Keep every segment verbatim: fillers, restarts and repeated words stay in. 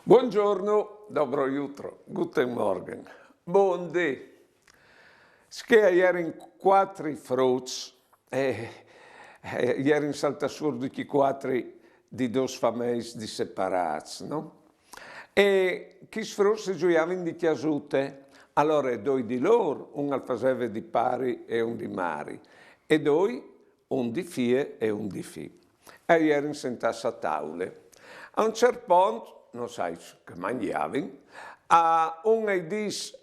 Buongiorno, dobro jutro, guten Morgen, bundì. Sché a jerin cuatri fruts, e, e a jerin saltà sù ducj i cuatri di dôs fameis di separâts, no? E chescj fruts a zuiavin di cjasute, alore doi di lôr, un al faseve di pari e un di mari, e doi, un di fie e un di fi. E a jerin sentâts a taule. A un ciert pont, no sai ce che a mangjavin, a un ai dîs,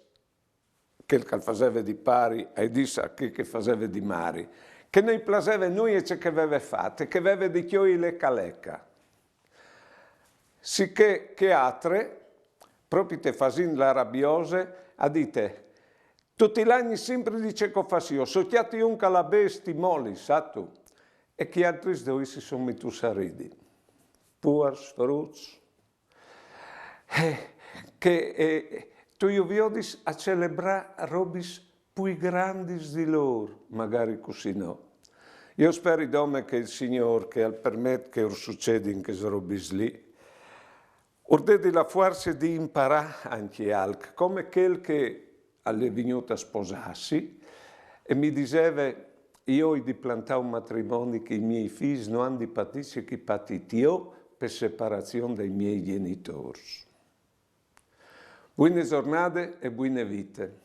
chel che al faseve di pari, ai dîs a chel che al faseve di mari, che no i plaseve nuie ce che al veve fat, e che al veve di cjoi leca leca. Sichè chê altre, propit fasint la rabiose, e à dite: «Tu ti lagnis simpri di ce che o fâs jo, se o cjati un che al à bêçs ti moli, sâstu?» E chei altris doi si son metûts a ridi. Puars fruts. Eh, che, eh, tu ju viodis a celebrâ robis plui grandis di lôr, magari cussì no. Jo o speri dome che il Signôr, che al permet che ur sucedin chês robis li, ur dedi la fuarce di imparâ ancje alc, come chel che al è vignût a sposâsi e mi diseve: «Jo o ai di plantâ un matrimoni che i miei fîs no àn di patî ce che o ai patît jo pe separazion dai miei gjenitôrs.» Buine zornade e buine vite.